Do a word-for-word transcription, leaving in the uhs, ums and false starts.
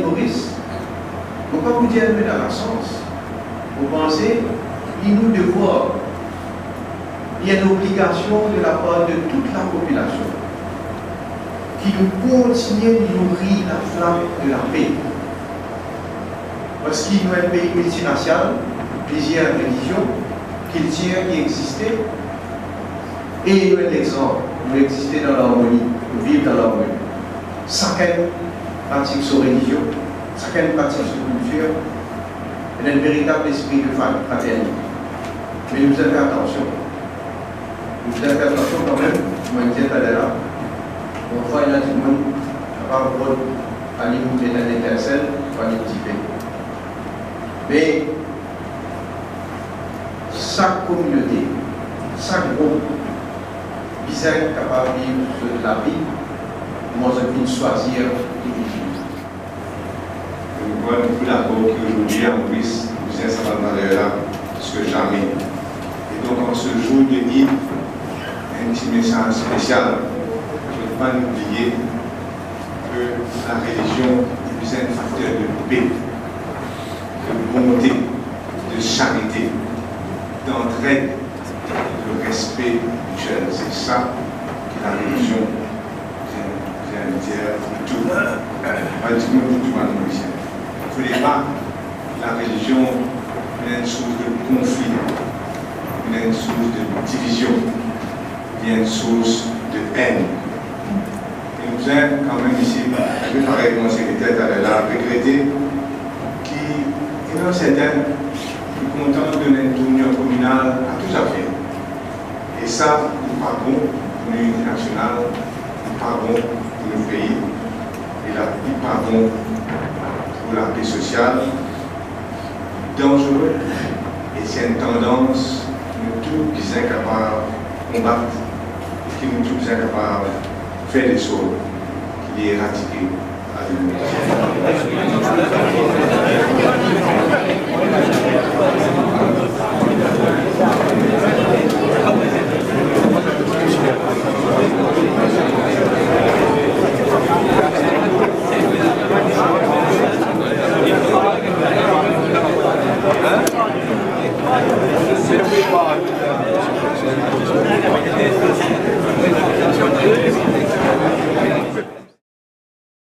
Moris, mo pa pou dir nou ena lasans, mo panse li nou devwar, li enn obligasion de lapar de tout lapopilasion, ki nou kontinie nouri laflam de lape. Parski nou enn pei miltirasial, plizier relizion, kiltir ki existe, e nou enn lexanp, nou existe dan larmoni, nou viv dan larmoni. Sakenn pratik so relizion, sakenn pratik so kiltir, ena enn veritab lespri de fra-, fraternite. Me nou bizin fer atansion. Nou bizin fer atansion kanmem, kouma mo dir taler la, parfwa ena dimoun kapav rod alim enn letinsel, pou alim dife. Me sak kominote, sak group bizin kapav viv zot lavi kouma zot finn swazir pou viv. Nou krwar nou tou dakor ki azordi a Moris, nou bizin sa bann valer la plis ki zame. E donk, an se zour de Eid, enn ti mesaz spesial, zot pa oubliye ki larelizion bizin enn fakter de pe, de bonte, de sarite, dantred, de respe mitel. Se sa ki larelizion bizin, bizin dir pou tou, pa dimoun, pou tou bann Morisien. Fode pa ki larelizion vinn enn sours de konfli, vinn enn sours de divizion, vinn enn sours de enn. E nou bizin kanmem isi, enn pe parey kouma sekreter taler la, regrete ki ena sertin ki kontan donn enn dominyon kominal a tou zafer. E sa, li pa bon pou linite nasional, li pa bon pou nou pei, e la, li pa bon pou lape sosial, danzere, e se enn tandans ki nou tou bizin kapav konbat, e ki nou tou bizin kapav fer lesfor ki li eradike.